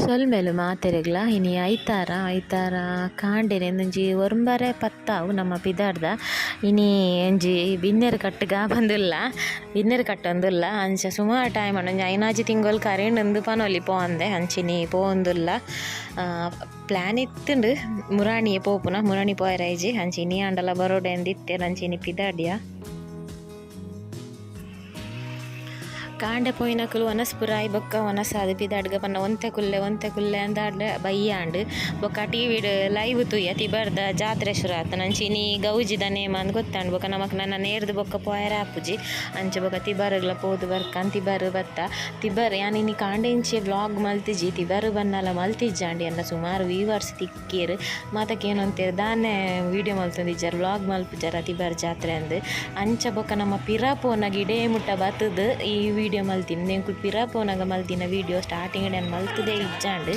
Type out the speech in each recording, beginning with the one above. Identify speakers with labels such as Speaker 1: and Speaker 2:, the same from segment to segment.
Speaker 1: ಸೊಲ್ಮೆಲು ಮಾತೆರೆಗ್ಲ ಇನಿ ಐತಾರ ಐತಾರ ಕಾಂಡೆನೆ ಒಂಜಿ ಒರ್ಂಬರೆ ಪತ್ತಾವು ನಮ್ಮ ಪಿದಾಡ್ದ. ಇನಿ ಒಂಜಿ ಬಿನ್ನೆರ್ ಕಟ್ಟುಗ ಬಂದುಲ್ಲ ಬಿನ್ನೆರ್ ಕಟ್ಟೊಂದುಲ್ಲ ಅಂಚ ಸುಮಾರು ಟೈಮ್ ಒಂಜಿ ಐನಾಜಿ ತಿಂಗೊಲು ಕರೆಂಡ್ ಉಂದು ಪನೊಲಿ ಪೋವಂದೆ ಅಂಚಿನಿ ಪೋವೊಂದುಲ್ಲ. ಪ್ಲ್ಯಾನ್ ಇತ್ತುಂಡು ಮುರಾಣಿಯೇ ಪೋಪುನ ಮುರಾಣಿ ಪೋಯೆರೆ ಇಜ್ಜಿ ಅಂಚ ಇನಿ ಆಂಡಲ ಬರೋಡೆ ಅಂದಿತ್ತೆರ್ ಅಂಚ ಇನಿ ಪಿದಾಡ್ಯ. ಕಾಂಡೆ ಪೋಯಿನಕುಲು ವನಸ್ ಪೂರ ಆಯಿ ಬೊಕ್ಕ ವನಸ್ ಆದ್ ಪಿದಾಡ್ಗ ಪನ್ನ ಒಂತೆ ಕುಲ್ಲೆ ಒಂತೆ ಕುಲ್ಲೆ ಅಂದಾಂಡ ಬಯ್ಯಾಂಡ್ ಬೊಕ್ಕ ಟಿವಿಡ್ ಲೈವ್ ತೂಯ ತಿಬರ್ದ ಜಾತ್ರೆ ಶುರು ಆತನ ಅಂಚ ಇನಿ ಗೌಜಿದ ನೇಮ ಅಂದ್ ಗೊತ್ತಾಂಡ್ ಬೊಕ್ಕ ನಮಕ್ ನನ ನೇರ್ದ್ ಬೊಕ್ಕ ಪೋಯೆರೆ ಆಪುಜಿ ಅಂಚ ಬೊಕ್ಕ ತಿಬರ್ಗ್ಲ ಪೋದು ಬರ್ಕ ತಿಬರ್ ಬತ್ತ ತಿಬರ್ ಯಾನ್ ಇನಿ ಕಾಂಡೆ ಇಂಚೆ ವ್ಲಾಗ್ ಮಲ್ತಿಜಿ ತಿಬರ್ ಬನ್ನಲ ಮಲ್ತಿಜ್ಜಾಂಡ್ ಎನ್ನ ಸುಮಾರು ವೀವರ್ಸ್ ತಿಕ್ಕೇರ್ ಮಾತ ಕೇನೊಂತೆರ್ ದಾನೆ ವೀಡಿಯೋ ಮಲ್ತೊಂದಿಜ್ಜಾರ್ ವ್ಲಾಗ್ ಮಲ್ಪುಜಾರ ತಿಬರ್ ಜಾತ್ರೆ ಅಂದ್ ಅಂಚ ಬೊಕ್ಕ ನಮ್ಮ ಪಿರ ಪೋನಗ ಇಡೇ ಮುಟ್ಟ ಬತ್ತುದು ಈ ವೀಡಿಯೋ ಮಲ್ತಿನಿ ಎಂಕುಲು ಪಿರ ಪೋನಗ ಮಲ್ತಿನ ವೀಡಿಯೋ ಸ್ಟಾರ್ಟಿಂಗ್ ಯಾನ್ ಮಲ್ತುದೇ ಇಜ್ಜಾಂಡ್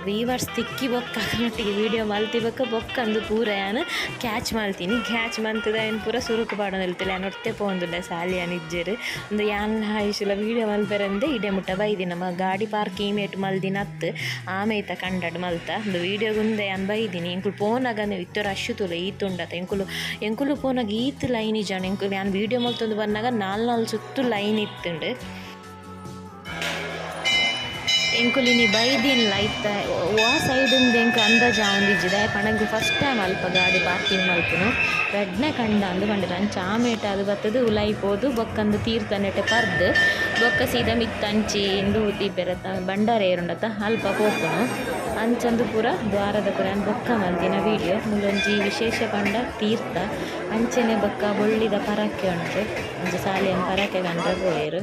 Speaker 1: ವೀವರ್ಸ್ ತಿಕ್ಕಿ ಬೊಕ್ಕ ಅಕಲ್ನೊಟ್ಟಿಗೆ ವೀಡಿಯೋ ಮಲ್ತಿ ಬೊಕ್ಕ ಬೊಕ್ಕ ಅಂದು ಪೂರ ಯಾನ್ ಕ್ಯಾಚ್ ಮಲ್ತಿನಿ ಕ್ಯಾಚ್ ಮಲ್ತುದು ಐನ್ ಪೂರ ಸುರುಕು ಪಾಡೊಂದು ಯಾನ್ ಒತ್ತೆ ಪೋವೊಂದುಲ್ಲೆ ಸಾಲಿಯಾನ್ ಇಜ್ಜೆರ್ ಉಂದು ಯಾನ್ಲ ಆಯುಷುಲ ವೀಡಿಯೋ ಮಲ್ಪೆರಂದೆ ಇಡೆ ಮುಟ್ಟ ಬೈದಿ ನಮ್ಮ ಗಾಡಿ ಪಾರ್ಕಿಂಗ್ ಮೇಟ್ ಮಲ್ದಿನ ಅತ್ತ್ ಆಮೇತ ಕಂಡಡ್ ಮಲ್ತ ಉಂದು ವೀಡಿಯೋಗ್ ಉಂದೆ ಯಾನ್ ಬೈದಿನಿ ಎಂಕುಲು ಪೋನಗ ಇತ್ತೆ ರಶ್ ತೂಲೆ ಈತ್ ಉಂಡತ ಎಂಕುಲು ಎಂಕುಲು ಪೋನಗ ಈತ್ ಲೈನ್ ಇಜ್ಜಾಂಡ್ ಎಂಕುಲು ಯಾನ್ ವೀಡಿಯೋ ಮಲ್ತೊಂದು ಬನ್ನಗ ನಾಲ್ ನಾಲ್ ಸುತ್ತು ಲೈನ್ ಇತ್ತುಂಡು. ಎಂಕುಲು ಇನಿ ಬೈದಿನ್ಲ ಇತ್ತೆ ವಾ ಸೈಡ್ ಉಂದು ಎಂಕ್ ಅಂದಾಜು ಆವೊಂದಿಜ್ಜಿ ದಾಯೆ ಪಂಡ ಎಂಕುಲು ಫಸ್ಟ್ ಟೈಮ್ ಅಲ್ಪ ಗಾಡಿ ಪಾರ್ಕಿಂಗ್ ಮಲ್ಪುನು ರಡ್ಡನೆ ಕಂಡ ಅಂದ್ ಪಂಡೆರ್ ಅಂಚ ಆಮೇಟ ಅದು ಬತ್ತುದು ಉಲಾಯಿ ಪೋದು ಬೊಕ್ಕಂದು ತೀರ್ಥ ನೆಟೆ ಪರ್ದ್ ಬೊಕ್ಕ ಸೀದಾ ಮಿತ್ತ್ ಅಂಚಿ ಇಂದು ದೀಪೆರತ ಭಂಡಾರ ಏರುಂಡತ ಅಲ್ಪ ಪೋಪುನು ಅಂಚಂದು ಪೂರ ದ್ವಾರದ ಪೂರ ಯಾನ್ ಬೊಕ್ಕ ಮಲ್ದಿನ ವೀಡಿಯೋ ಮೂಲೊಂಜಿ ವಿಶೇಷ ಪಂಡ ತೀರ್ಥ ಅಂಚನೆ ಬೊಕ್ಕ ಬೊಳ್ಳಿದ ಪರಕೆ ಉಂಟು ಒಂಜಿ ಸಾಲಿಯನ್ ಪರಕೆ ಕಂಡ್ರೆ ಪೋಯೆರ್.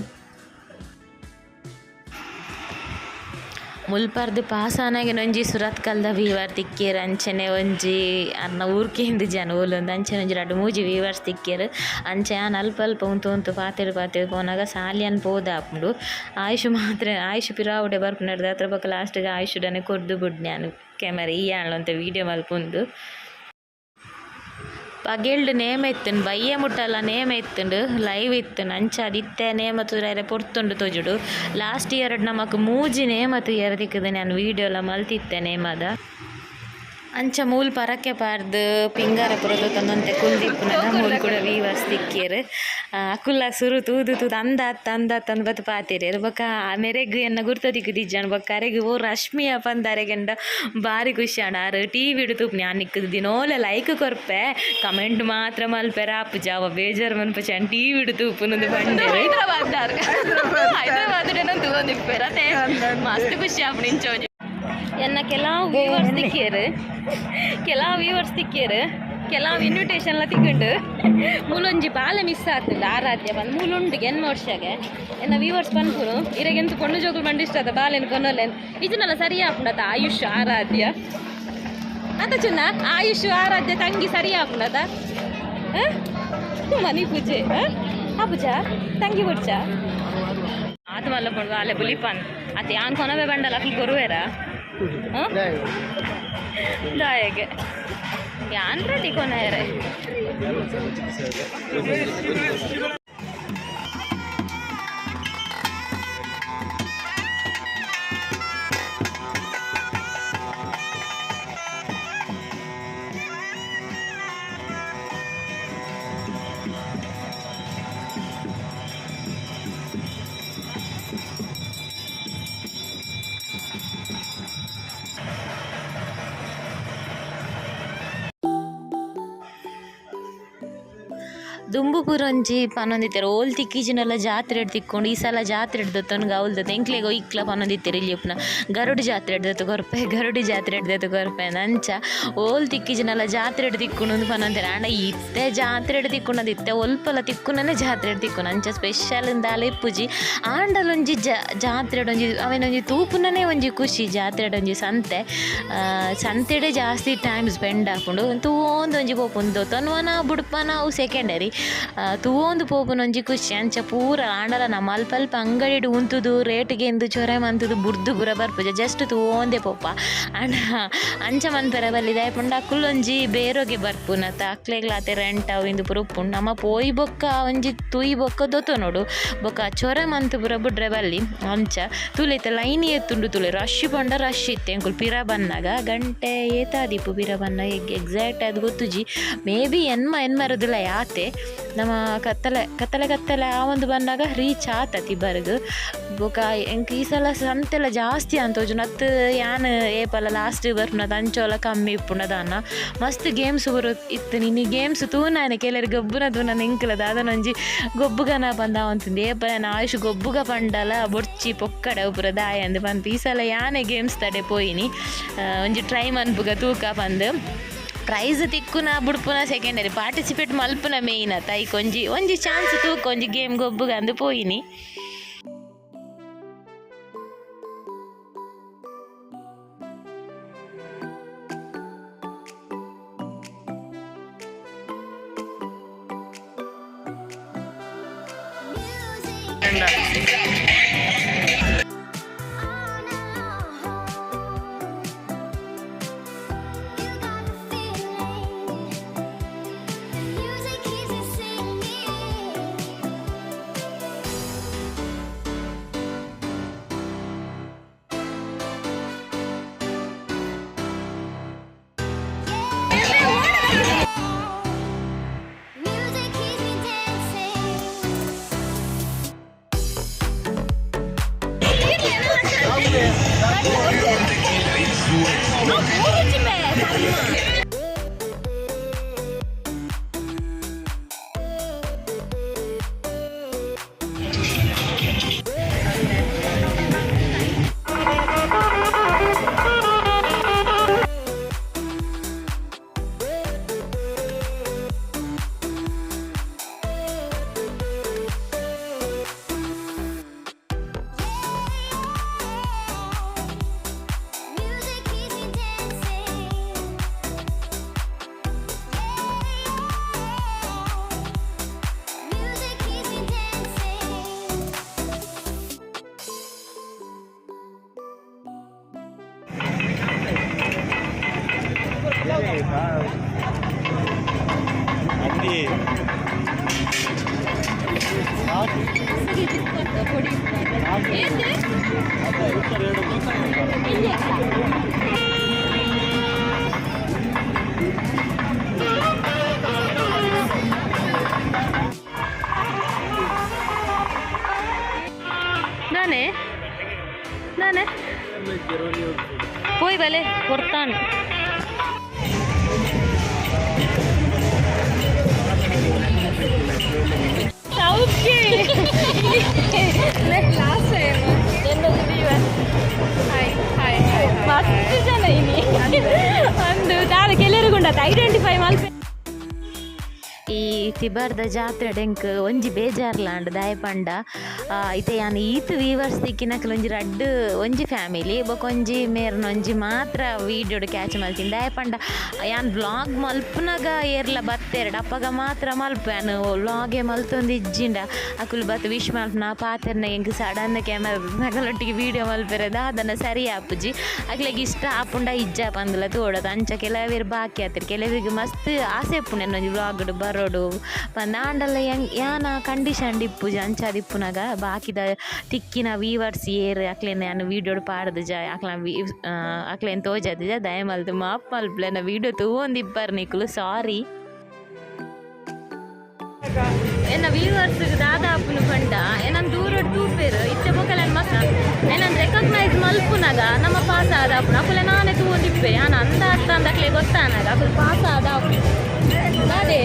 Speaker 1: ಮುಲ್ಪರ್ದ್ ಪಾಸಾನಗ ಒಂಜಿ ಸುರತ್ಕಲ್ದ ವೀವರ್ ತಿಕ್ಕೇರ್ ಅಂಚನೆ ಒಂಜಿ ಅರ್ನ ಊರ್ಕೇಂದು ಜನ ಓಲೊಂದು ಅಂಚನೆ ಒಂಜಿ ರಡ್ಡ್ ಮೂಜಿ ವೀವರ್ಸ್ ತಿಕ್ಕೇರ್ ಅಂಚ ಯಾನ್ ಅಲ್ಪ ಅಲ್ಪ ಉಂತು ಉಂತು ಪಾತೆರ್ ಪಾತೆರ್ ಪೋನಗ ಸಾಲಿಯನ್ ಪೋದಾಪುಂಡು ಆಯುಷ್ ಮಾತ್ರ ಆಯುಷ್ ಪಿರಾವುಡೆ ಬರ್ಪುನರ್ದ್ ಅತ್ರ ಬೊಕ ಲಾಸ್ಟ್ಗ್ ಆಯುಷುಡನೆ ಕೊರ್ದು ಬುಡ್ನೆ ಯಾನ್ ಕ್ಯಾಮರಾ ಈ ಆಂಡ್ಲ ಒಂತೆ ವೀಡಿಯೋ ಮಲ್ಪುಂದು. ಪಗೆಲ್ಡ್ ನೇಮ ಇತ್ತುಂಡು ಬಯ್ಯ ಮುಟ್ಟಲ ನೇಮ ಇತ್ತುಂಡು ಲೈವ್ ಇತ್ತುಂಡು ಅಂಚಾದ್ ಇತ್ತೆ ನೇಮ ತೂಯೆರೆ ಪೊರ್ತುಂಡು ತೋಜುಡು ಲಾಸ್ಟ್ ಇಯರ್ ನಮಕ್ ಮೂಜಿ ನೇಮ ತೂಯೆರೆ ತಿಕ್ಕುದು ಯಾನ್ ವೀಡಿಯೋಲ ಮಲ್ತಿತ್ತೆ ನೇಮದ. ಅಂಚ ಮೂಲು ಪರಕೆ ಪಾರ್ದ್ ಪಿಂಗಾರ ಪೂರ ದೆತೊಂದು ಕುಲ್ದಿಪ್ಪುನಗ ಮೂಲು ಕೂಡ ವೀವರ್ಸ್ ತಿಕ್ಕಿಯೆರ್ ಅಕುಲ್ಲ ಸುರು ತೂದು ತೂದು ಅಂದಾತ್ ಅಂದಾತ್ ಅಂದ್ ಬತ್ತ್ ಪಾತೆರಿಯೆರ್ ಬೊಕ ಮೆರೆಗ್ ಎನ್ನ ಗುರ್ತ ತಿಕ್ಕುದಿಜ್ಜಾಂಡ್ ಬೊಕ ಅರೆಗ್ ಓ ರಶ್ಮಿ ಪಂದ್ ಅರೆಗೆಂಡ ಬಾರಿ ಖುಷಿ ಆಂಡ್ ಆರ್ ಟಿವಿಡ್ ತೂಪುನಿ ಯಾನ್ ನಿಕ್ಕ್ ದಿನೋಲ ಲೈಕ್ ಕೊರ್ಪೆ ಕಮೆಂಟ್ ಮಾತ್ರ ಮಲ್ಪೆರೆ ಆಪುಜಿ ಅವ ಬೇಜಾರ್ ಮನ್ಪುಜಿ ಯಾನ್ ಟಿವಿಡ್ ತೂಪುನು ಪಂಡೆರ್.
Speaker 2: ಹೈದರಾಬಾದ್ ಹೈದರಾಬಾದ್ ತೂವೊಂದಿಪ್ಪೆರ್ ಅತೆ ಮಸ್ತ್ ಖುಷಿ ಆಪುಂಡು ಇಂಚ ಒಂಜಿ.
Speaker 1: ಎನ್ನ ಕೆಲವು ವೀವರ್ಸ್ ತಿಕ್ಕಿಯೆರ್ ಕೆಲವು ವೀವರ್ಸ್ ತಿಕ್ಕಿಯೆರ್ ಕೆಲವು ಇನ್ವಿಟೇಷನ್ ಲ ತಿಕ್ಕುಂಡು ಮೂಲೊಂಜಿ ಬಾಲೆ ಮಿಸ್ ಆತುಂಡು ಆರಾಧ್ಯ ಬಂದು ಮೂಲುಂಡು ಎನ್ಮ ವರ್ಷಗೆ ಎನ್ನ ವೀವರ್ಸ್ ಪನ್ಪುನು ಇರೆಗೆಂತ ಪೊಣ್ಣು ಜೋಕುಲು ಮಂಡಿ ಇಷ್ಟ ಆತ ಬಾಲೆನ್ ಕೊನೊಲೆನ್ ಇಜ್ನಲ್ಲ ಸರಿ ಆಪುಂಡತ ಆಯುಷ್ ಆರಾಧ್ಯ ಅತ ಚುನ್ನ ಆಯುಷ್ ಆರಾಧ್ಯ ತಂಗಿ ಸರಿ ಆಪುಂಡತ ಮನಿ ಪೂಜೆ ಆ ಪೂಜಾ ತಂಗಿ ಬುಡ್ಚ ಆತ ಮಲ್ಲ ಪೊಣ್ಣು ಬಾಲೆ ಬುಲಿಪನ್ ಅತ್ ಯಾನ್ ಕೊನವೆ ಬಂಡಲ ಅಕ್ಲು ಕೊರುವೆರಾ ದಾಯೆಗೆ ಯಾನ್ ರೆಡಿ ಕೊನಯರೆ. ದುಂಬು ಪೂರ ಒಂಜಿ ಪನೊಂದಿತ್ತೆರ್ ಓಲ್ ತಿಕ್ಕಿಜಿಂಡಲ ಜಾತ್ರೆಡ್ ತಿಕ್ಕೊಂಡು ಈ ಸಲ ಜಾತ್ರೆಡ್ ದೆತ್ತೊನ್ಗ ಅವ್ಲು ದೆತ್ತ ಎಂಕ್ಲೆಗ್ ಇಕ್ಲ ಪನೊಂದಿತ್ತೆರ್ ಇಲ್ಲಿ ಉಪ್ಪುನ ಗರುಡ ಜಾತ್ರೆಡ್ ದೆತ್ತ್ ಕೊರ್ಪೆ ಗರುಡ ಜಾತ್ರೆಡ್ ದೆತ್ತ್ ಕೊರ್ಪೆ ಅಂಚ ಓಲ್ ತಿಕ್ಕಿಜಿಂಡಲ ಜಾತ್ರೆಡ್ ತಿಕ್ಕುಂಡು ಪನೊಂತೆರ್ ಆಂಡ ಇತ್ತೆ ಜಾತ್ರೆಡ್ ತಿಕ್ಕುನದು ಇತ್ತೆ ಒಲ್ಪಲ ತಿಕ್ಕುನನೆ ಜಾತ್ರೆಡ್ ತಿಕ್ಕುನು ಅಂಚ ಸ್ಪೆಷಲ್ ದಾಲ ಇಪ್ಪುಜಿ ಆಂಡಲ ಒಂಜಿ ಜಾತ್ರೆಡ್ ಒಂಜಿ ಅವೆನೊಂಜಿ ತೂಪುನನೆ ಒಂಜಿ ಖುಷಿ ಜಾತ್ರೆಡ್ ಒಂಜಿ ಸಂತೆ ಸಂತೆಡೆ ಜಾಸ್ತಿ ಟೈಮ್ ಸ್ಪೆಂಡ್ ಆಪುಂಡು ತೂವೊಂದು ಒಂಜಿ ಪೋಪುಂಡು ದೊತೊನ್ವನ ಬುಡ್ಪನ ಅವು ಸೆಕೆಂಡರಿ. ತೂವೊಂದು ಪೋಪುನೊಂಜಿ ಖುಷಿ ಅಂಚ ಪೂರ ಆಂಡಲ ನಮ್ಮ ಅಲ್ಪ ಅಲ್ಪ ಅಂಗಡಿಡ್ ಉಂತುದು ರೇಟ್ಗೆ ಎಂದು ಚೊರೆ ಮಂತುದು ಬುಡ್ದು ಪೂರ ಬರ್ಪುಜ ಜಸ್ಟ್ ತೂವೊಂದೇ ಪೋಪ ಆಂಡ ಅಂಚ ಮನ್ಪೆರೆ ಬಲ್ಲಿ ದಾಯೆ ಪಂಡ ಅಕುಲೊಂಜಿ ಬೇರೊಗೆ ಬರ್ಪುನತ ಅಕ್ಲೆಗ್ಲಾತೆ ರೆಂಟ್ ಅವು ಇಂದು ಪೂರ ಉಪ್ಪುಂಡು ನಮ ಪೋಯಿ ಬೊಕ್ಕ ಒಂಜಿ ತೂಯಿ ಬೊಕ್ಕ ದೊತ್ತೊನೊಡು ಬೊಕ್ಕ ಚೊರೆ ಮಂತು ಪೂರ ಬುಡ್ರೆ ಬಲ್ಲಿ ಅಂಚ ತೂಲೆ ಲೈನ್ ಎತ್ತುಂಡು ತೂಲೆ ರಶ್ ಪಂಡ ರಶ್ ಇತ್ತೆ ಎಂಕುಲು ಪಿರ ಬನ್ನಗ ಗಂಟೆ ಏತಾದಿಪ್ಪು ಪಿರ ಬನ್ನ ಎಕ್ಸಾಕ್ಟ್ ಅದು ಗೊತ್ತುಜಿ ಮೇ ಬಿ ಎನ್ಮ ಎನ್ಮರದಿಲ್ಲ ಯಾತೆ ನಮ್ಮ ಕತ್ತಲೆ ಕತ್ತಲೆ ಕತ್ತಲೆ ಆ ಒಂದು ಬನ್ನಾಗ ರೀಚ್ ಆತ ತಿಬರ್ಗ್ ಬೊಕ ಎಂಕ್ ಈ ಸಲ ಸಂತೆಲ ಜಾಸ್ತಿ ಅಂತ ನತ್ತು ಯಾನ್ ಏಪಲ ಲಾಸ್ಟ್ ಬರ್ಪುನದ ಅಂಚೋಲ ಕಮ್ಮಿ ಇಪ್ಪುನದಾನ ಮಸ್ತ್ ಗೇಮ್ಸ್ ಬರು ಇತ್ತು ನಿನ್ನ ಗೇಮ್ಸ್ ತೂನಾನೆ ಕೆಲರು ಗೊಬ್ಬುನ ತೂನ ಎಂಕಲ ದಾದನೊಂಜಿ ಗೊಬ್ಬುಗನ ಪಂದ ಅವಂತುಂದು ಏಪಲ ಆಯುಷ್ ಗೊಬ್ಬುಗ ಪಂಡಲ ಬೊರ್ಚಿ ಪೊಕ್ಕಡ ಪೂರ ದಾಯ ಅಂದ್ ಪಂದ್ ಈ ಸಲ ಯಾನೆ ಗೇಮ್ಸ್ ತಡೆ ಪೋಯಿನಿ ಒಂಜಿ ಟ್ರೈ ಮನ್ಪುಗ ತೂಕ ಪಂದ್ ಪ್ರೈಸ್ ತಿಕ್ಕುನ ಬುಡ್ಪುನ ಸೆಕೆಂಡರಿ ಪಾರ್ಟಿಸಿಪೇಟ್ ಮಲ್ಪುನ ಮೇಯ್ನ್ ಅತ್ತ ಐಕ್ ಒಂಜಿ ಒಂಜಿ ಚಾನ್ಸ್ ತೂಕ ಒಂಜಿ ಗೇಮ್ ಗೊಬ್ಬುಗ ಅಂದ್ ಪೋಯಿನಿ. ನಾನೇ ನಾನೇ ಪೋಯ್ ಬಲೆ ಕೊಡ್ತಾನೆ. ಮಸ್ತ್ ಜನ ಇನಿ ಅಂದು ದಾದ ಕೆಲವರಿಗುಂಡ ಐಡೆಂಟಿಫೈ ಮಲ್ಪೆ. ಈ ತಿಬರ್ದ ಜಾತ್ರೆ ಎಂಕ್ ಒಂಜಿ ಬೇಜಾರ್ಲಾಂಡ್ ದಾಯೆ ಪಂಡ ಇತ್ತೆ ಯಾನ್ ಈತ್ ವೀವರ್ಸ್ ತಿಕ್ಕಿನಕುಲು ಒಂಜಿ ರಡ್ಡ್ ಒಂಜಿ ಫ್ಯಾಮಿಲಿ ಬೊಕ ಒಂಜಿ ಮೇರ್ನ ಒಂಜಿ ಮಾತ್ರ ವೀಡಿಯೋಡ್ ಕ್ಯಾಚ್ ಮಲ್ತಿನಿ. ದಾಯೆ ಪಂಡ ಯಾನ್ ವ್ಲಾಗ್ ಮಲ್ಪುನಗ ಏರ್ಲ ಬತ್ತೆರ್ಡ ಅಪಗ ಮಾತ್ರ ಮಲ್ಪು ಯಾನ್ ವ್ಲಾಗೇ ಮಲ್ತೊಂದು ಇಜ್ಜಿಂಡ ಅಕುಲು ಬತ್ತ್ ವಿಶ್ ಮಲ್ಪುನ ಪಾತೆರ್ನ ಎಂಕ್ ಸಡನ್ ಕ್ಯಾಮರಾ ನಕಲೊಟ್ಟಿಗೆ ವೀಡಿಯೋ ಮಲ್ಪೆರೆ ದಾದನ ಸರಿ ಆಪುಜಿ. ಅಕ್ಲೆಗ್ ಇಷ್ಟ ಆಪುಂಡ ಇಜ್ಜ ಪಂದ್ಲ ತೋಡೋದು ಅಂಚ ಕೆಲವೆರ್ ಬಾಕಿ ಆತೆರ್ ಕೆಲವೆಗ್ ಮಸ್ತ್ ಆಸೆ ಇಪ್ಪುಂಡು ಎನ್ನ ಒಂಜಿ ವ್ಲಾಗ್ಡ್ ಬರೋಡು ಪಂದ್ ಆಂಡಲ ಯಾನ ಕಂಡೀಷನ್ ಇಪ್ಪುಜಿ. ಅಂಚಾದ್ ಇಪ್ಪುನಗ ಬಾಕಿದ ತಿಕ್ಕಿನ ವೀವರ್ಸ್ ಏರ್ ಅಕ್ಲೆನ ಯಾನ್ ವೀಡಿಯೋಡ್ ಪಾಡ್ದ್ ಜ ಅಕ್ಲ ಅಕ್ಲೆನ್ ತೋಜಾದಿಜ ದಯಮಲ್ತ್ ಮಾಪ್ ಮಲ್ಪುಲೆ ಎನ್ನ ವೀಡಿಯೋ ತೂವೊಂದಿಪ್ಪರ್ ನಿಕುಲು ಸಾರಿ. ಎನ್ನ ವೀವರ್ಸ್ ದಾದ ಆಪುನು ಪಂಡ ಎನನ್ ದೂರಡ್ ತೂಪೆರ್ ಇತ್ತೆ ಬೊಕಲೆನ್ ಮಸ್ತ್ ಎನನ್ ರೆಕಗ್ನೈಸ್ ಮಲ್ಪುನಗ ನಮ್ಮ ಪಾಸ್ ಆದ ಆಪುನು ಅಕುಲೆ ನಾನೇ ತೂವೊಂದಿಪ್ಪೆ ಯಾನ್ ಅಂದ ಅರ್ಥ ಅಂದ್ ಅಕ್ಲೆ ಗೊತ್ತಾನಗ ಅಕುಲು ಪಾಸ್ ಆದ ಆಪುನು ದಾದೆ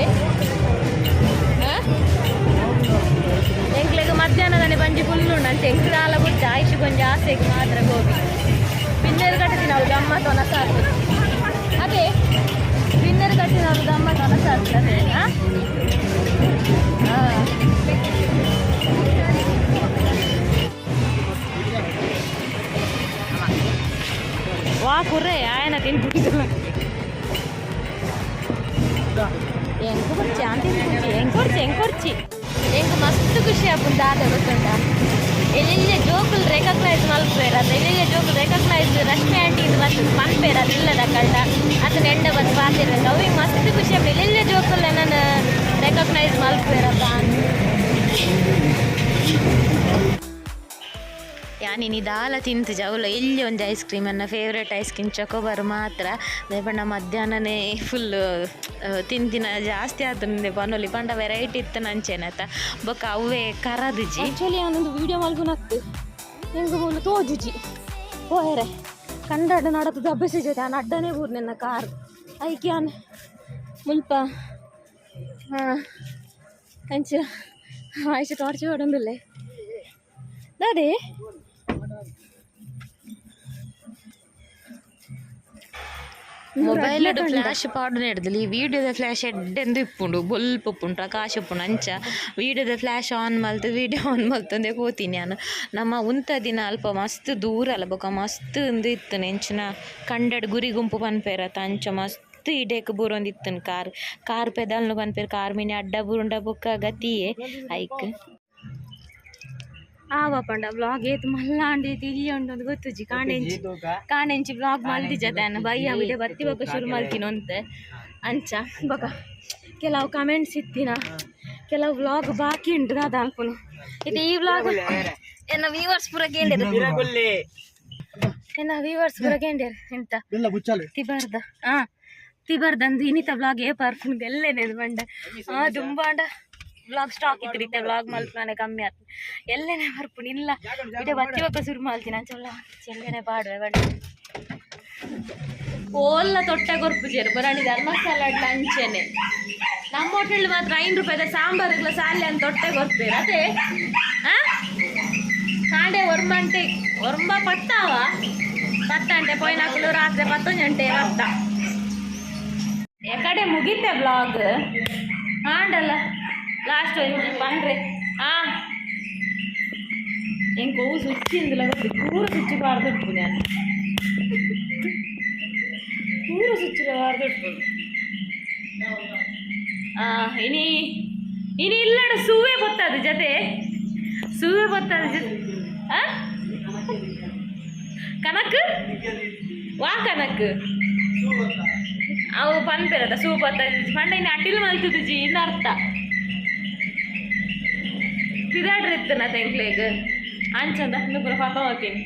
Speaker 1: ಎಂಕ್ಲೆಗ್ ಮಧ್ಯಾಹ್ನದಾನೆ ಬಂಜಿ ಫುಲ್ ಉಂಡು ಅಂಚ ಎಂಕ್ ದಾಲ ಬೊಡ್ಚಿ ಆಯುಷ್ ಗೊಂಜಿ ಆಸೆಗ್ ಮಾತ್ರ ಗೋಬಿ ಬಿನ್ನೆರ್ ಕಟ್ಟಿನವ್ರು ಗಮ್ಮತ್ ಒನಸಾತು ಅದೇ ಬಿನ್ನೆರ್ ಕಟ್ಟಿನವ್ರು ಗಮ್ಮತ್ ಒನಸಾತು ಅದೇ ಆ ವಾ ಕುರ್ರೆ ಆಯನ ತಿನ್ಬಿಟ್ಟಿದ್ದಲ್ಲ. ಎಂಕ್ ಎಂಕೊರ್ಚಿ ಆಂಟಿ ಎಂಕೊರ್ಚಿ ಎಂಕೊರ್ಚಿ. ಎಂಕ್ ಮಸ್ತ್ ಖುಷಿ ಆಪುಂಡು. ದಾದ ಗೊತ್ತುಂಟ? ಎಲ್ಲೆಲ್ಲ ಜೋಕುಲು ರೆಕಗ್ನೈಸ್ ಮಲ್ಪುವೆರ್ ಅತ್ತ, ಎಲ್ಲೆಲ್ಲ ಜೋಕುಲು ರೆಕಗ್ನೈಸ್ ರಶ್ಮಿ ಆಂಟಿ ಇದು ಮಸ್ತ್ ಪನ್ಪೇರ್ ಅದು ಇಲ್ಲದ ಕಳ್ಳ ಅತನ ಎಂಡ ಬಂದು ಪಾತೆರ ಅವಿಗೆ ಮಸ್ತ್ ಖುಷಿ ಆಪುಂಡು. ಎಲ್ಲೆಲ್ಲ ಜೋಕುಲು ನಾನು ರೆಕಗ್ನೈಸ್ ಮಲ್ಪುವೆರಪ್ಪ. ಯಾನಿನಿ ದಾಲ ತಿಂತು ಜವಲ ಎಲ್ಲಿ ಒಂಜಿ ಐಸ್ ಕ್ರೀಮ್, ಎನ್ನ ಫೇವ್ರೇಟ್ ಐಸ್ ಕ್ರೀಮ್ ಚೊಕೊಬಾರ್ ಮಾತ್ರ. ಪಂಡ ಮಧ್ಯಾಹ್ನನೇ ಫುಲ್ ತಿಂತಿನ ಜಾಸ್ತಿ ಆತಂದೆ ಪನೊಲಿ. ಪಂಡ ವೆರೈಟಿ ಇತ್ತು ನಂಚೆನತ ಬೊಕ್ಕ ಅವೇ ಕರದಿಜಿ. ಆ್ಯಕ್ಚುಲಿ ಅವನೊಂದು ವೀಡಿಯೋ ಮಲ್ಪುನತ್ತು ಎಂಕ್ ಮೂಲು ತೋಜುಜಿ. ಪೋಯರೆ ಕಂಡಾಡ ನಡತದ ಅಭ್ಯಾಸ ಜೊತೆ ಆನ್ ಅಡ್ಡನೇ ಬೂರ್ ನಿನ್ನ ಕಾರ್ ಐಕೆ ಆನ್ ಮುಲ್ಪ. ಹಾಂ, ಅಂಚ ಆಯ್ತು. ಟಾರ್ಚ್ ಹೊಡೊಂದುಲ್ಲೆ ದಾದೆ. ಮೊಬೈಲ್ ಫ್ಲಾಶ್ ಪಾಡುನ ಹಿಡ್ದಿಲ್ಲ. ಈ ವಿಡಿಯೋದ ಫ್ಲಾಶ್ ಎಡ್ಡೆಂದು ಇಪ್ಪುಂಡು, ಬೊಲ್ಪು ಉಪ್ಪುಂಡು, ಪ್ರಕಾಶ ಉಪ್ಪುಂಡು. ಅಂಚ ವಿಡಿಯೋದ ಫ್ಲಾಶ್ ಆನ್ ಮಲ್ತು ವೀಡಿಯೋ ಆನ್ ಮಲ್ತೊಂದೇ ಪೋತೀನಿ ನಾನು. ನಮ್ಮ ಉಂತ ದಿನ ಅಲ್ಪ ಮಸ್ತ್ ದೂರ ಅಲ್ಲ, ಬೊಕ ಮಸ್ತ್ ಇಂದು ಇತ್ತು ಎಂಚಿನ ಕಂಡಡ್ ಗುರಿ ಗುಂಪು ಪನ್ಪೇರತ್ತ, ಅಂಚ ಮಸ್ತ್ ಇಡೇಕ್ ಬೂರೊಂದಿತ್ತನ್ ಕಾರ್. ಕಾರ್ ಪೆದಲ್ನು ಪನ್ಪೇರು, ಕಾರ್ ಮಿನಿ ಅಡ್ಡ ಬೂರುಂಡ ಬೊಕ್ಕ ಗತಿಯೇ ಐಕ್. ಆವ ಪಂಡ ವ್ಲಾಗ್ ಏತ್ ಮಲ್ಲ ಅಂಡಿ ತಿರಿಯ ಉಂಡು ಅಂತ ಗೊತ್ತುಜಿ. ಕಾಣೆಂಚಿ ಕಾಣೆಂಚಿ ವ್ಲಾಗ್ ಮಲ್ದಿ ಜತೆ ಬಯ್ಯ ಬಿಡೆ ಬತ್ತಿ ಬೊಕ್ಕ ಶುರು ಮಲ್ತಿನ ಒಂತೆ. ಅಂಚ ಬೊಕ ಕೆಲವು ಕಮೆಂಟ್ಸ್ ಇತ್ತಿನ, ಕೆಲವು ವ್ಲಾಗ್ ಬಾಕಿ ಉಂಟು. ದಾದ ಅನ್ಪುನು ಇದು ಈ ವ್ಲಾಗ್? ಎನ್ನ ವ್ಯೂವರ್ಸ್ ಪೂರ ಕೇಂದ್ರ, ಎನ್ನ ವ್ಯೂವರ್ಸ್ ಪೂರ ಕೇಂದ್ರ ಎಂತ ತಿಬರ್ದ ಹಾ ತಿಬರ್ದಂದು ಇನ್ನಿತ ವ್ಲಾಗ್ ಏ ಪರ್ಫುನ್ ಎಲ್ಲೇನೆ ಬಂಡ. ಆ ದುಂಬಾಂಡ ವ್ಲಾಗ್ ಸ್ಟಾಕ್ ಇತ್ತು ಇತ್ತೆ ವ್ಲಾಗ್ ಮಲ್ಪುನಾನೆ ಕಮ್ಮಿ ಆತು. ಎಲ್ಲೇನೆ ಬರ್ಪುನು ಇಲ್ಲ. ಇಡೆ ಬತ್ತಿ ಬೊಕ್ಕ ಶುರು ಮಲ್ತಿನ. ಅಂಚ ಎಲ್ಲೇನೆ ಪಾಡುವೆ ಬಂಡ. ಓಲ್ಲ ತೊಟ್ಟೆ ಕೊರ್ಪುಜೆರ್ ಬರಾಣಿ ಧರ್ಮಸ್ಥಳ ಅಂಚೆನೆ. ನಮ್ಮ ಹೋಟೆಲ್ ಮಾತ್ರ 5 ರೂಪಾಯಿದ ಸಾಂಬಾರುಗಳ ಸಾಲೆ ಅಂತ ತೊಟ್ಟೆ ಕೊರ್ಪೇರು ಅದೇ. ಆ ಕಾಂಡೆ ಒರ್ಮಂಟೆ ಒರ್ಂಬ ಪತ್ತಾವ ಪತ್ತಂಟೆ ಪೋಯಿನಾಕುಲು ರಾತ್ರಿ ಪತ್ತೊಂಜಂಟೆ ಪತ್ತ ಎಕಡೆ ಮುಗಿತೆ ಬ್ಲಾಗ್ ಆಂಡಲ್ಲ. ಲಾಸ್ಟ್ ಒಂಜಿ ಪನ್ರೆ. ಆ ಎಂಕ್ ಅವು ಸ್ವಿಚ್ ಇಂದಲ ಗೊತ್ತು. ಪೂರ ಸ್ವಿಚ್ ಪಾಡ್ದು ನಾನು, ಪೂರ ಸ್ವಿಚ್ ಪಾಡ್ದು. ಆ ಇನಿ ಇನಿ ಇಲ್ಲಡ ಸೂವೆ ಬತ್ತದು ಜೊತೆ, ಸೂವೆ ಬತ್ತದು ಜೊತೆ. ಆ ಕನಕ್ ವಾ ಕನಕ್ ಅವು ಪನ್ಪೆರದ ಸೂ ಬತ್ತದ ಪಂಡ ಇನ್ನು ಅಟಿಲ್ ಮಲ್ತುದು ಜಿ ಇನ್ನು ಅರ್ಥ ಪಿದಾಡ್ರಿ ಇತ್ತನ ತೆಂಕ್ಲೆಗ್ ಅಂಚಂದ ಇಂದು ಪೂರ ಪಾಪ ಮಲ್ತೀನಿ.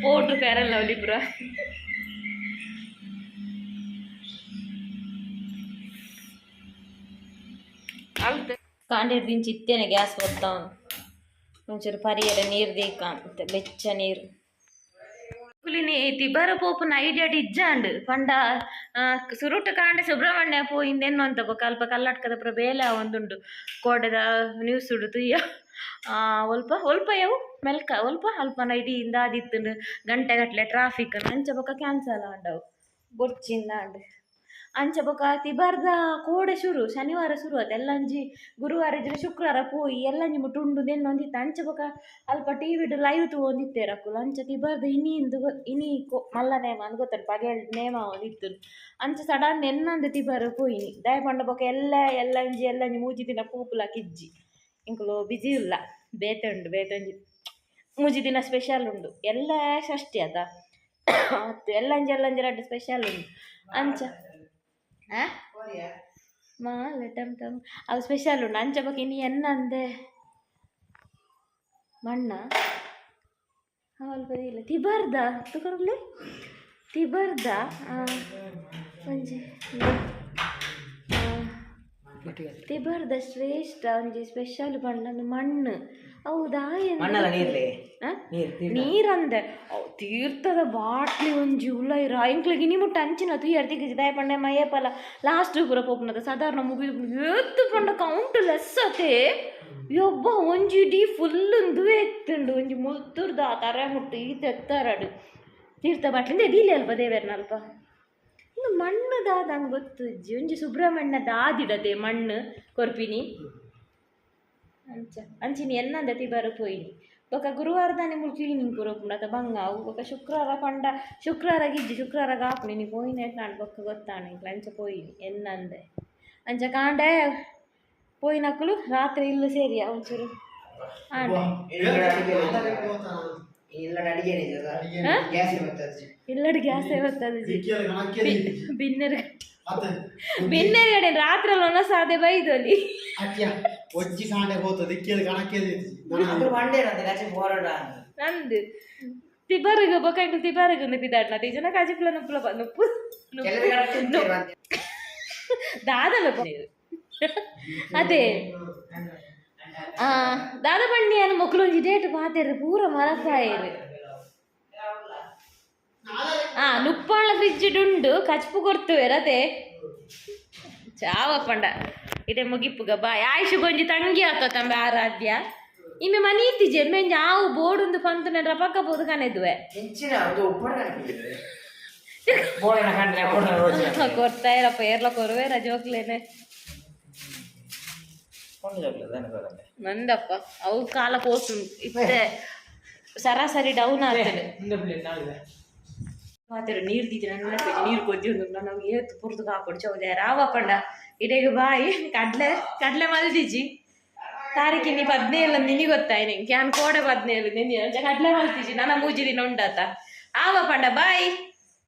Speaker 1: ಪೋಟ್ರು ಫೇರ್ ಅಂಡ್ ಲವ್ಲಿ ಪೂರ. ಕಾಂಡೆ ದಿಂಚಿ ಇತ್ತೇನೆ ಗ್ಯಾಸ್ ಬತ್ತಾವನು. ಒಂಚೂರು ಪರಿಯರ ನೀರು ದೀಕ ಅಂತ ಬೆಚ್ಚ ನೀರು. ಕುಲಿನಿ ತಿಬರ ಪೋಪುನ ಐಡಿಯಾ ಇಜ್ಜಾಂಡ್. ಪಂಡ ಸುರುಟು ಕಾಂಡೆ ಸುಬ್ರಹ್ಮಣ್ಯ ಪೋಯಿಂದ ಎನ್ನುವಂತ ಬೊಕ ಅಲ್ಪ ಕಲ್ಲಟ್ಕದ ಪೂರ ಬೇಲೆ ಒಂದುಂಡು. ಕೋಡೆದ ನ್ಯೂಸ್ ಉಡು ತುಯ್ಯ. ಒಲ್ಪ ಒಲ್ಪ ಯವು ಮೆಲ್ಕ ಒಲ್ಪ ಅಲ್ಪ ಇಡೀ ಇಂದಾದಿತ್ತುಂಡು ಗಂಟೆ ಗಟ್ಟಲೆ ಟ್ರಾಫಿಕ್. ಅಂಚ ಬೊಕ ಕ್ಯಾನ್ಸಲ್ ಆಂಡವು, ಬೊಡ್ಚಿಂದ ಆಂಡ್. ಅಂಚ ಬೊಕ ತಿಬರ್ದ ಕೋಡೆ ಶುರು, ಶನಿವಾರ ಶುರು ಆತು. ಎಲ್ಲಂಜಿ ಗುರುವಾರ ಇಜ್ಜಿಡ ಶುಕ್ರವಾರ ಪೋಯಿ ಎಲ್ಲಂಜಿ ಮುಟ್ಟು ಉಂಡು ಎನ್ನೊಂದಿತ್ತು. ಅಂಚ ಬೊಕ ಅಲ್ಪ ಟಿ ವಿಡ್ ಲೈವ್ ತೂವೊಂದಿತ್ತೆರ್ ಅಕುಲು. ಅಂಚ ತಿಬರ್ದ ಇನಿ ಇಂದು ಇನಿ ಕೊ ಮಲ್ಲ ನೇಮ ಅಂದ್ ಗೊತ್ತುಂಡು, ಪಗೆಲ್ ನೇಮ ಆವೊಂದಿತ್ತು. ಅಂಚ ಸಡನ್ ಎನ್ನಂದೆ ತಿಬರ್ ಪೋಯಿನಿ. ದಾಯೆ ಪಂಡ ಬೊಕ ಎಲ್ಲ ಎಲ್ಲಂಜಿ ಎಲ್ಲಂಜಿ 3 ದಿನ ಪೋಪುಲಕ್ ಇಜ್ಜಿ. ಎಂಕುಲು ಬಿಜಿ ಇಲ್ಲ, ಬೇತೆ ಉಂಡು. ಬೇತೆ ಒಂಜಿ 3 ದಿನ ಸ್ಪೆಷಲ್ ಉಂಡು. ಎಲ್ಲ ಷಷ್ಠಿ ಅತ ಅತ್ತು ಎಲ್ಲಂಜಿ ಎಲ್ಲಂಜಿ ರಡ್ಡ್ ಸ್ಪೆಷಲ್ ಉಂಡು. ಅಂಚ ಆ ಮಾಲೆ ಟಮ್ ಟಮ್ ಅವು ಸ್ಪೆಷಲ್ ಉಂಡು. ಅಂಚ ಬೊಕ ಇನಿ ಎನ್ನಂದೆ ಮಣ್ಣ ಅಲ್ಪ ಇಲ್ಲ ತಿಬರ್ದ ತಕೊರ್ಲೆ ತಿಬರ್ದ ಒಂಜಿ ತಿಬರ್ದ ಶ್ರೇಷ್ಠ ಒಂಜಿ ಸ್ಪೆಷಲ್ ಪಂಡ ಮಣ್ಣು ಹೌದಾ?
Speaker 3: ನೀರ್ಲೆ.
Speaker 1: ಆ?
Speaker 3: ನೀರ್.
Speaker 1: ನೀರಂದೆ ಅವು ತೀರ್ಥದ ಬಾಟ್ಲಿ ಒಂಜಿ ಉಲೈರ. ಎಂಕ್ಲೆಗ್ ಇನಿ ಮುಟ್ಟ ಅಂಚಿನ ತೂಯರ್ ತಿಕ್ಕಿಜಿ. ದಾಯೆ ಪಂಡ ಮಯ್ಯಪಲ ಲಾಸ್ಟ್ ಪೂರ ಪೋಪುನದ ಸಾಧಾರಣ ಮುಗಿದು ಏತ್ ಪಂಡ ಕೌಂಟ್ ಲೆಸ್ ಅತೆ. ಯಬ್ಬ, ಒಂಜಿ ಇಡೀ ಫುಲ್ ಇಂದುವೆ ಇತ್ತುಂಡು. ಒಂಜಿ ಮುಲ್ತುರ್ದ ತರೆ ಮುಟ್ಟು ಈತ್ ಎತ್ತರಡು ತೀರ್ಥ ಬಾಟ್ಲಿಂದ ಎದೀಲಿ ಅಲ್ಪ ದೇವೆರ್ನ ಅಲ್ಪ. ಇಂದು ಮಣ್ಣು ದಾದ ಅಂದ್ ಗೊತ್ತುಜ್ಜಿ. ಒಂಜಿ ಸುಬ್ರಹ್ಮಣ್ಯ ದಾದಿಡದೆ ಮಣ್ಣು ಕೊರ್ಪಿನಿ. ಅಂಚ ಅಂಚಿನಿ ಎನ್ನಂದ ತಿಬರ ಪೋಯಿನಿ. ಬೊಕ ಗುರುವಾರ ದಾನಿ ಮುಲು ಕ್ಲೀನಿಂಗ್ ಪೂರ ಉಪ್ಪುಂಡು ಅತ ಬಂಗ ಅವು. ಬೊಕ ಶುಕ್ರವಾರ ಪಂಡ ಶುಕ್ರವಾರ ಗಿಜ್ಜಿ, ಶುಕ್ರವಾರ ಆಪುಂಡು. ಇನಿ ಪೋಯಿನ ನಾನ್ ಬೊಕ್ಕ ಗೊತ್ತಾಂಡ್ ಎಂಕ್ಲ. ಅಂಚ ಪೋಯಿನಿ ಎನ್ನಂದೆ. ಅಂಚ ಕಾಂಡೆ ಪೋಯಿನಕುಲು ರಾತ್ರಿ ಇಲ್ಲ್ ಸೇರಿಯ ಒಂಚೂರು ಆಂಡ.
Speaker 2: ಇಲ್ಲ.
Speaker 1: ಹಾ?
Speaker 3: ಗ್ಯಾಸ್ ಬರ್ತದೆ.
Speaker 1: ಇಲ್ಲಡ್ ಗ್ಯಾಸ್ ಬರ್ತದೆ. ಬಿನ್ನೆರ್ ಬಿನ್ನೆರ್ ಕಡೆ ರಾತ್ರಿ ಒಣ ಸಾದೆ ಬೈದೊಲಿ.
Speaker 4: ಅತ್ಯ ಒಜ್ಜಿ ಕಾಂಡೆ ಹೋತದೆ ದಿಕ್ಕಿಯಲ್ಲಿ ಕಣಕ್ಕೆ.
Speaker 3: ಅದ್ರ ಬಂಡೇರ ಅಂತ ಕಚಿ ಹೋರಾಡ.
Speaker 1: ನಂದು ತಿಬರ್ಗ್ ಬೊಕ ಎಂಕುಲು ತಿಬರ್ಗ್ ಉಂದು ಪಿದಾಡ್ನ ಜನ ಕಾಜಿಪುಲ ನುಪ್ಪುಲ ನುಪ್ಪು.
Speaker 3: ಕೆಲವು ಕಡೆ ತಿಂತೇವೆ ಅಂತ.
Speaker 1: ದಾದ ಅದೇ ಆ ದಾದ ಬಂಡಿ ಮೊಕ್ಲು ಒಂಜಿ ಡೇಟ್ ಪಾತೆರ್ ಪೂರ ಮರಪಾಯೆರ್. ಆ ನುಪ್ಪಾಳ ಫ್ರಿಜ್ ಉಂಡು, ಕಚ್ಪು ಕೊರ್ತುವೆರ್ ಅದೇ ಚಾವ ಪಂಡ. ಇಡೆ ಮುಗಿಪುಗ, ಬಾಯ್. ಆಯುಷ್ ಗೊಂಜಿ ತಂಗಿ ಆತ ತಂಬೆ ಆರಾಧ್ಯ ಇಮ್ಮೆ ಮನಿ ಇತ್ತಿಜೆ ಮೆಂಜ ಆವು ಬೋಡುಂದು ಪಂತು ನೆನ್ರ ಪಕ್ಕ ಪೋದು ಕನೆದುವೆ.
Speaker 3: ಹೆಂಚಿನ ಒಂದು ಉಪ್ಪಡ ಬೋಳನ ಕಂಡ್ರೆ ಬೋಳನ ರೋಜಿ.
Speaker 1: ಕೊರ್ತಾ ಇರಪ್ಪ, ಏರ್ಲ ಕೊರುವೆ ರಜೋಕ್ಲೇನೆ. ನಂದಪ್ಪ ಅವು ಕಾಲ ಪೋತು ಇತ್ತೆ ಸರಾಸರಿ ಡೌನ್ ಆಗ್ತದೆ. ಮಾತಾಡು ನೀರು ದೀತಿ ನನ್ನ ನೀರು ಕೊಜ್ಜಿ ಉಂಡು ನಾವು ಏತ್ ಪುರ್ದು ಕಾಪೊಡು ಚೌದೆ ರಾವ ಪಂಡ. ಇಡೆಗ್ ಬಾಯಿ. ಕಡ್ಲೆ ಕಡ್ಲೆ ಮಲ್ದಿಜಿ. ತಾರೀಕಿನಿ 17 ನಿನಿ ಗೊತ್ತಾಯ್ ನಿಂಗೆ. ಯಾನ್ ಕೋಡೆ 17 ನಿನ್ನೆ ಕಡ್ಲೆ ಮಲ್ತಿಜಿ. ನನ್ನ ಮೂಜಿ ದಿನ ಉಂಡಾತ. ಆವ ಪಂಡ, ಬಾಯ್.